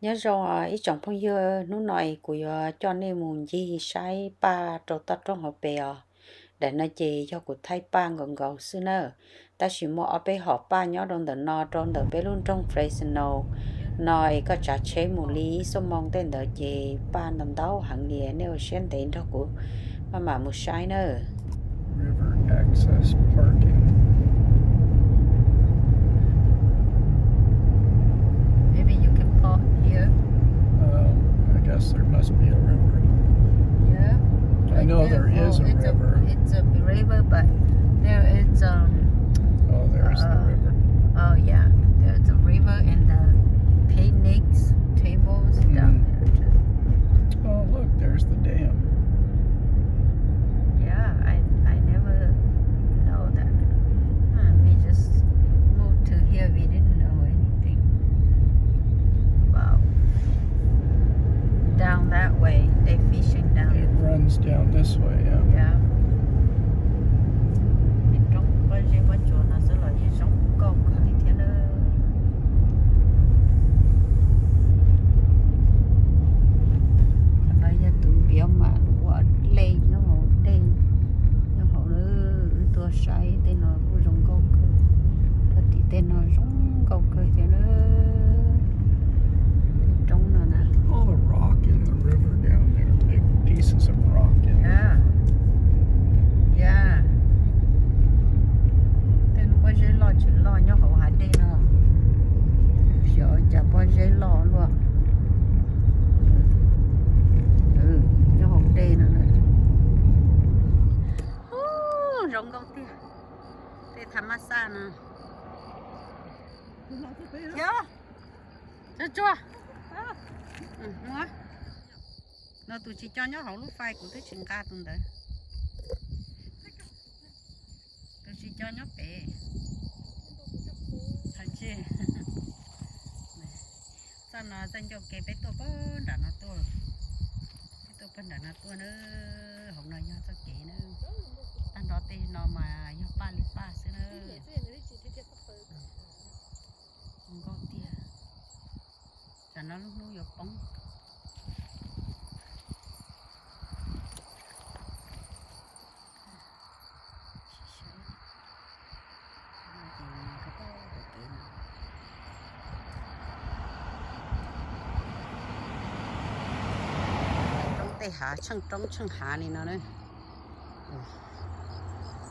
Nyob zoo ib tsoom phooj ywg, hnub no es kuv yuav coj nej mus ncig saib paj rau toj roob hauv pes os. Daim no ces yog kuv thaij paj nkaus nkaus xwb na, tab sis muaj ob peb hom paj nyob rau ntawm no rau ntawm peb lub nroog Fresno no es koj tsav tsheb mus li ib xuab moos tej ntawd ces paj ntau ntau heev li. Nej ua siab ntev nrog kuv maj mam mus saib na. River access parking. Maybe you can park here. Um, I guess there must be a river. Yeah. I know there is a river. It's a river, but there is, um, oh, there's the river. Oh, yeah. There's a river and the picnics tables down there too. Oh, look, there's the dam. Yeah, I, I never know that. Hmm, we just moved to here, we didn't know anything about down that way. They fishing down. It runs down this way, yeah. Yeah. Tej roob pob zeb pob tsuas no xwb los yeej zoo nkauj kawg li thiab na. Qhov no yog tus npiav mas ua dej nyob hauv dej, nyob hauv na. Wb tuaj saib tej no kuj zoo nkauj kawg, puag tim tej no zoo nkauj kawg thiab na. Tej roob no na. All the rock in the river down there, big pieces of rock in there. Yeah. Yeah. Tej pob zeb loj tsis loj nyob hauv hav dej no. Xyov cas pob zeb loj luaj. Nyob hauv dej no na. Ub, zoo nkauj tiag. Tej thav mab xaj no. Tsuag tsuag. No tus tsis co nyob hauv lub fai kuv twb tsis nqa tus ntawd. Tus tsis co nyob pem. Txoj no txoj ncauj ke peb tuaj puag nram no tuaj. Peb tuaj puag nram no tuaj na, hauv no yog txoj kev na. Tag nrho tej no mas yog paj li paj xwb na. Zoo nkauj tiag. Tsam no lub hnub yuav poob. Roob tej hav tsheej roob tsheej hav li no na.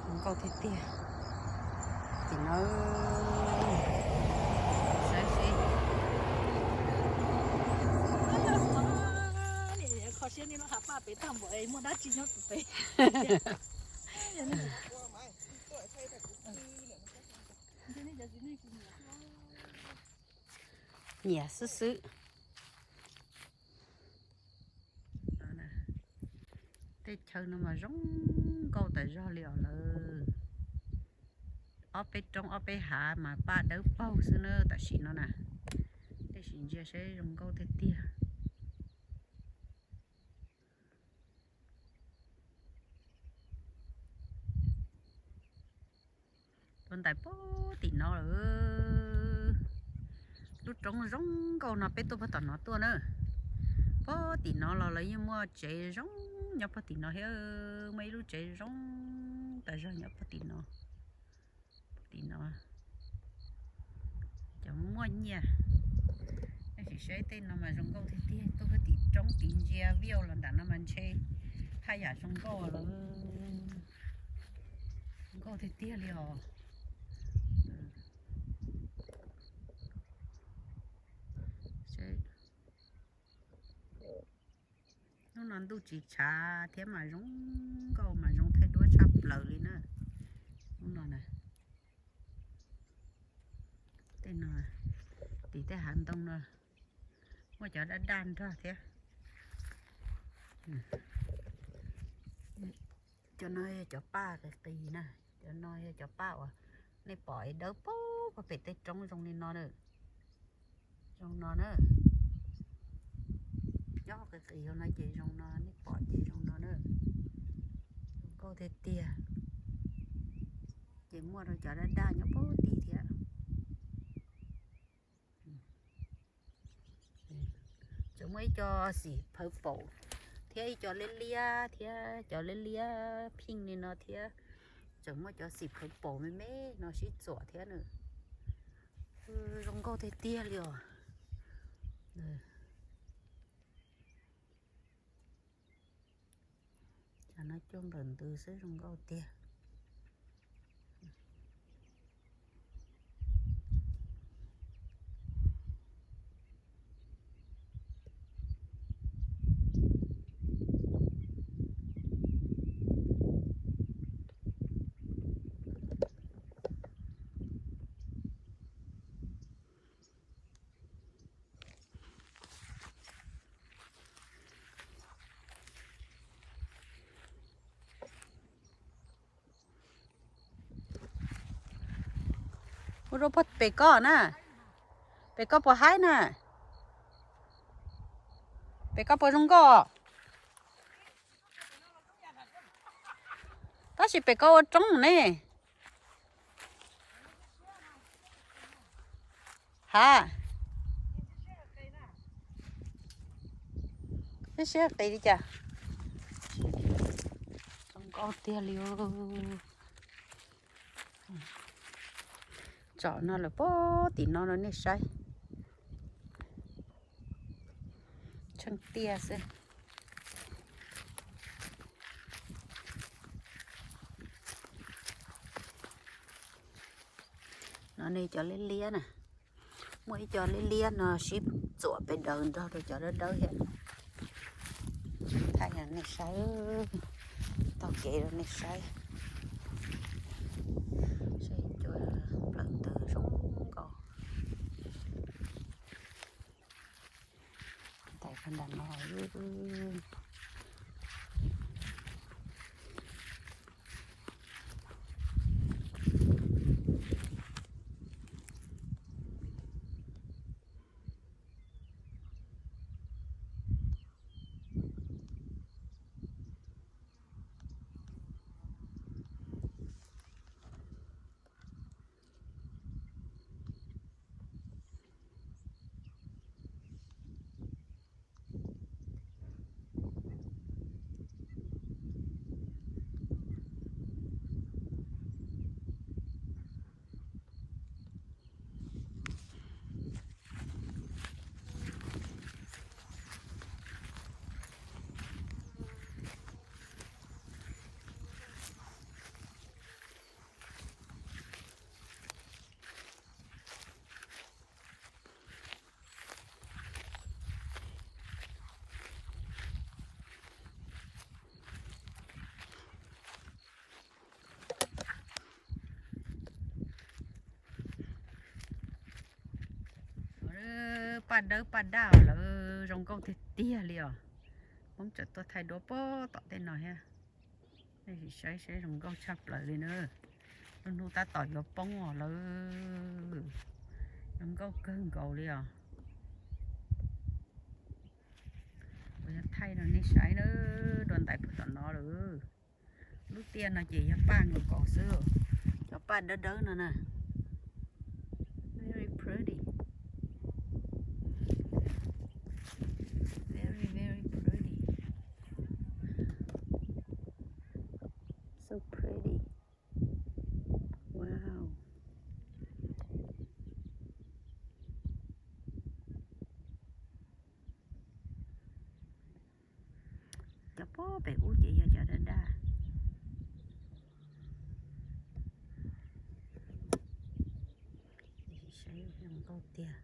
Zoo nkauj tiag tiag. Tim no saib seb. Kho siab nej lub hav paj pem tag npaum es muaj dab tsi nyob pem. Nyiam xwb xwb. Tej chaw no mas zoo nkauj tas zog li os lawm. Ob peb roob ob peb hav mas paj dawb paug xwb na tam sim no na. Tej sim ntsia saib zoo nkauj tiag tiag. Tuaj ntais puag tim no lawm. Lub roob zoo nkauj no peb tuaj puag tom no tuaj na. Puag tim no los lawv yeej muaj tsev zoo nyob puag tim no thiab. Muaj ib lub tsev zoo tas zog nyob puag tim no. Tim no cov muaj nyiaj. Nej sim saib tej no mas zoo nkauj tiag tiag, tuaj puag tim roob tim ntsia view los nram no mas ntshe haj yam zoo nkauj lawm. Zoo nkauj tiag tiag li os. Hnub no ntuj tsis tshav thiab mas zoo nkauj mas zoo thaij duab tshaj plaws li na. Hnub no na, tej no, tim tej hav ntoo no muaj cov daj daj nrog thiab. Cov no yog cov paj qis qis na, cov no yog cov paj uas nej pom es dawb paug puag pem tej roob zoo li no na. Zoo no na. Nyob qis qis hauv no ces zoo no, nej pom ces zoo no na. Zoo nkauj tiag tiag. Ces muaj rau cov daj daj nyob puag tim thiab. Tseem muaj ib co xim purple thiab ib co liab liab thiab cov liab liab pink li no thiab. Tseem muaj cov xim purple me me no sib txuam thiab na. Zoo nkauj tiag tiag li os. Cov no coj nplawm ntws xwb zoo nkauj tiag. Ua rau pem koj na. Pem koj puas haib na? Pem koj puas zoo nkauj? Tab sis pem koj ua roob ne. Ha, siab siab qis li cas. Zoo nkauj tiag li. Tsom no lawm puag tim no rau nej saib. Tsheej tiaj xwb. No ne cov liab liab na. Muaj ib co liab liab no sib txuam pes daws nrog rau cov dawb dawb thiab. Thaij rau nej saib, taug kev rau nej saib. Saib cua nplawm ntws zoo nkauj. Tais pha nram no. Paj dawb paj daj lawm, zoo nkauj tiag tiag li os. Poob tsawm tuaj thaij duab puag tom tej no thiab. Nej sim saib saib zoo nkauj tshaj plaws li na. Lub hnub tab tom yuav poob os lawm. Zoo nkauj kawg nkaus li os. Kuv yuav thaij rau nej saib na, dua ntais puag tom no lawm. Lub tiaj no ces yog paj nkaus nkaus xwb, cov paj dawb dawb no na. Very pretty. Very, very pretty. So pretty. Wow. Cov puag pem ub ces yog cov daj daj. Saib zoo nkauj tiag.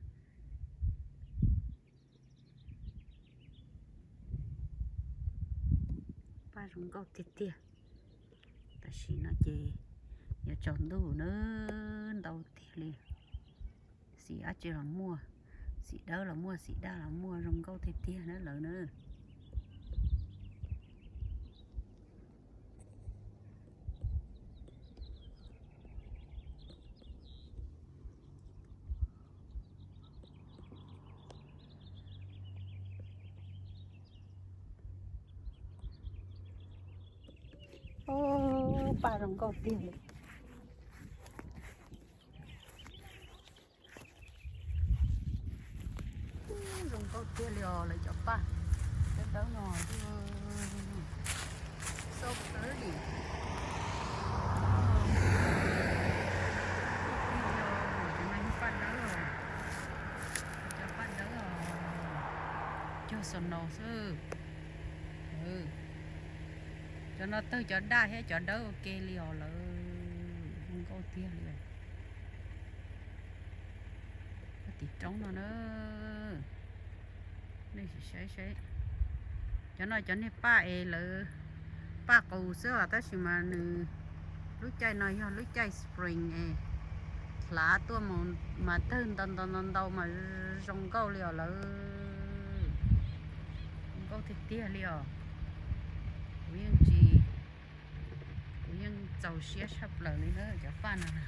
Paj zoo nkauj tiag tiag. Tam sim no ces yuav tsaus ntuj na, ntau tiag li. Xim dab tsi los muaj, xim dawb los muaj, xim daj los muaj, zoo nkauj tiag tiag na lawm na. Paj zoo nkauj tiag li. Zoo nkauj tiag li os lawv cov paj dawb dawb no. So pretty. Cov no yog paj dawb os. Cov paj dawb os. Cog snow xwb. Cov no tawg cov daj thiab cov dawb ua ke li os lawv. Zoo nkauj tiag li os. Tim roob no na. Nej sim saib saib. Cov no cov niag paj es lawv paj qus xwb os, tab sis mas nws lub caij no yog lub caij spring es hlav tuaj mas tawg ntau ntau ntau ntau mas zoo nkauj li os lawv. Zoo nkauj tiag tiag li os. Kuv yeej tsis, kuv yeej txaus siab tshaj plaws li na cov paj no na.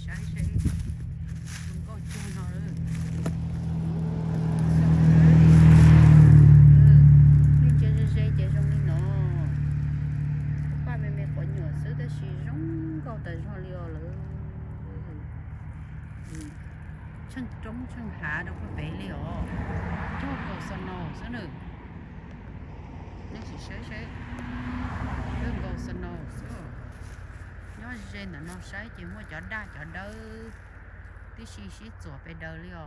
Saib saib, zoo nkauj cuag no. Lub ntsia ze ze ces zoo li no. Lub paj me me quav nyuam xwb tab sis zoo nkauj tas zog li os lawv. Tsheej roob tsheej hav rau puag pem li os. Cog nkaus snow xwb nws. Nej sim saib saib. Cog nkaus snow xwb. Nyob ze ntawm no saib ces muaj cov daj cov dawb tib si sib txuas pes daws li os.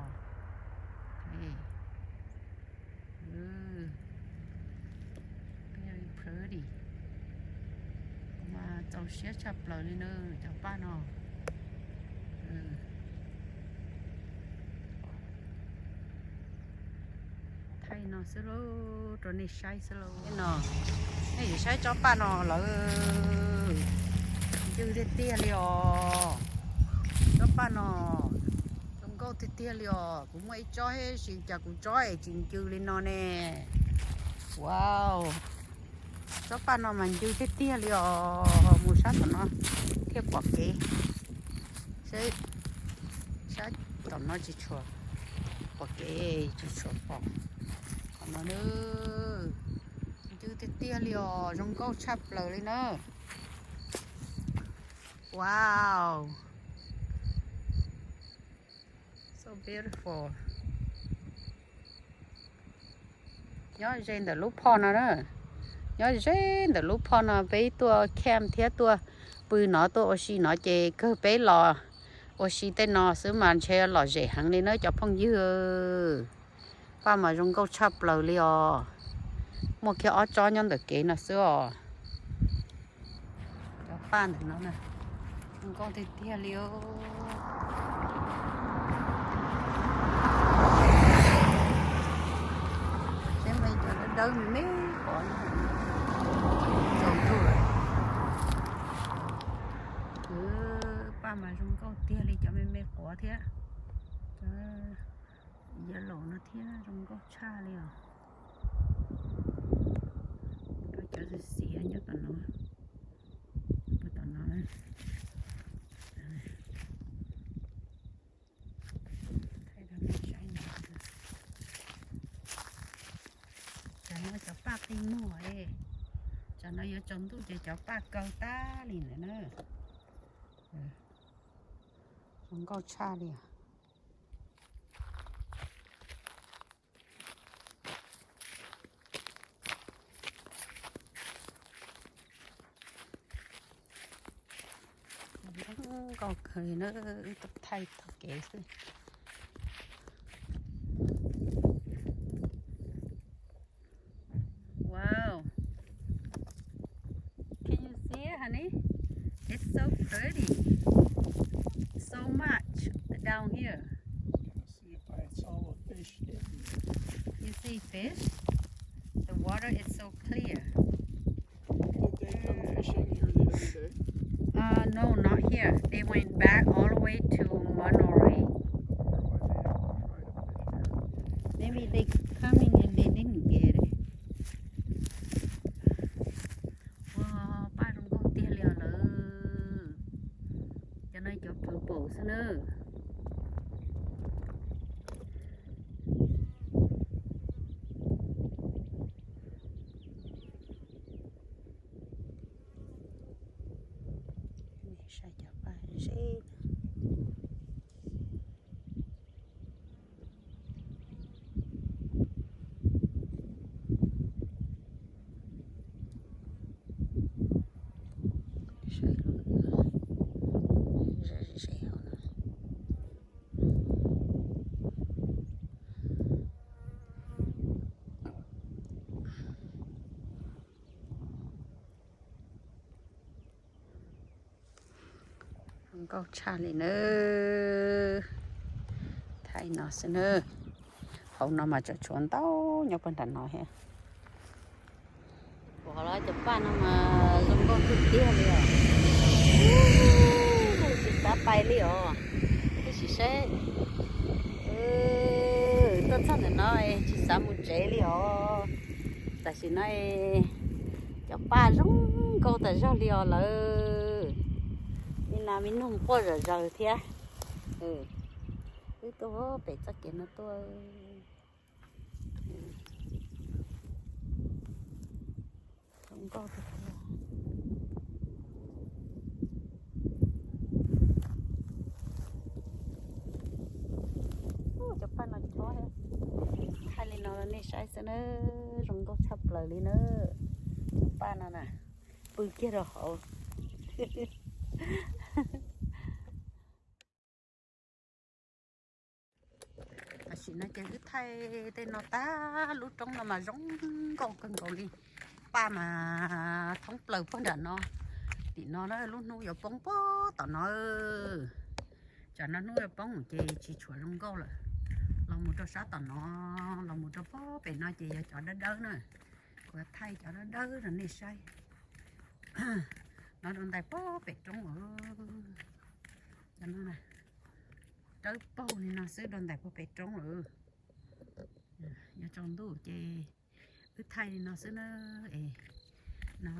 Very pretty. Kuv mas txaus siab tshaj plaws li na cov paj no. Thaij no xwb lauj, rau nej saib xwb lauj. No, nej yuav saib tsob paj no lawv ncw tiag tiag li os. Tsob paj no zoo nkauj tiag tiag li os. Kuv muaj ib tsob thiab sis cas kuv tsob es tsis ncw li no ne. Wow, tsob paj no mas ncw tiag tiag li os. Mus sab tom no thiaj pom kev. Sab, sab tom no tsis tshua pom kev, tsis tshua pom. Qhov no ncw tiag tiag li os, zoo nkauj tshaj plaws li na. Wow, so beautiful. Nyob ze ntawm lub phoj no na. Nyob ze ntawm lub phoj no peb tuaj camp thiab tuaj pw no tuaj ua si no ces kawg peb los ua si tej no xwb mas ntshe lom zem heev li na cov phooj ywg. Paj mas zoo nkauj tshaj plaws li os. Muaj kiag ob tsob nyob ntawm kev no xwb os. Cov paj ntawm no zoo nkauj tiag tiag li os. Saib cov dawb dawb me me qhov no tsaus ntuj lawm. Paj mas zoo nkauj tiag li cov me me quav thiab. Cov yellow no thiab zoo nkauj tshaj li os. Rau cov xiav xiav nyob tom no, tom no. Thaij rau nej saib no. Cov no cov paj qi muag, tsam no yuav tsaus ntuj ces cov paj kaw tag li ntawd na. Zoo nkauj tshaj li os. Zoo nkauj kawg li na, wb tuaj thaij taug kev xwb. Wow. Can you see it, honey? It's so pretty. So much down here. You can see if I saw a fish down here. You see fish? The water is so clear. Did they come fishing here the other day? Uh, no, not here. They went back all the way to Monterey. Wonder why they haven't tried to fish here. Maybe they coming and they didn't get it. Ua, paj zoo nkauj tiag li os lawm. Cov no cov purple xwb na. Saib cov paj zeb. Nkauj tshaj li na. Thaij no xwb na. Hauv no mas tseem tshuav ntau nyob puag nram no thiab. Ua los cov paj no mas zoo nkauj tiag tiag li os. Tsis xav pais li os. Tib si seb. Tuaj txog ntawm no tsis xav mus tsev li os. Tam sim no cov paj zoo nkauj tas zog li os lawm. Me nas me noog quaj zom zaws thiab. Wb tuaj pem txoj kev no tuaj. Zoo nkauj tiag tiag. Cov paj no chob thiab. Thaij li no nej saib xwb na, zoo nkauj tshaj plaws li na. Cov paj no na, pw kiag rau hauv. Tam sim no ces wb thaij tej no tag, lub roob no mas zoo nkauj kawg nkaus li. Paj mas thoob plaws puag nram no. Tim no na lub hnub yuav poob puag tom no. Tsam no hnub yuav poob ces tsis tshua zoo nkauj lawm. Los mus rau sab tom no, los mus rau puag pem no ces yog cov dawb dawb na. Kuv thaij cov dawb dawb rau nej saib. No rau ntais puag pem roob. Cov no na, dawb paug li no xwb rau ntais puag pem roob lawm. Nyob tsaus ntuj ces wb thaij li no xwb na. Es no,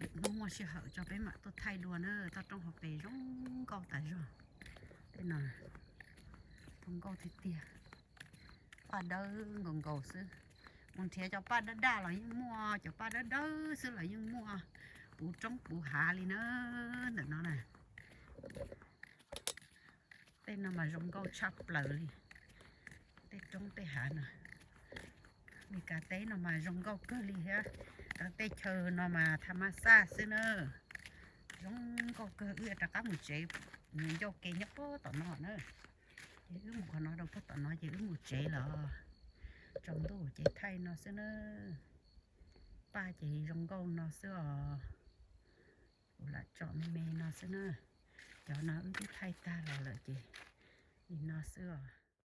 lwm hnub muaj sij hawm tso peb mam tuaj thaij dua na. Toj roob hauv pes zoo nkauj tas zog. Tej no zoo nkauj tiag tiag. Paj dawb nkaus nkaus xwb. Mus nrhiav cov paj daj daj los yeej muaj, cov paj dawb dawb xwb los yeej muaj. Puv roob puv hav li na. Ntawm no na, tej no mas zoo nkauj tshaj plaws li. Tej roob tej hav no, Meskas teb no mas zoo nkauj kawg li thiab. Cov teb chaws no mas tha mas xaj xwb na. Zoo nkauj kawg, wb yuav rov qab mus tsev, nws ncauj ke nyob puag tom no na. Ces wb mus qhov no rau puag tom no ces wb mus tsev los. Tsaus ntuj ces thaij no xwb na. Paj ces zoo nkauj no xwb os. Kuv lam tsom me me no xwb na. Cov no wb twb thaij tag los lawm ces li no xwb os.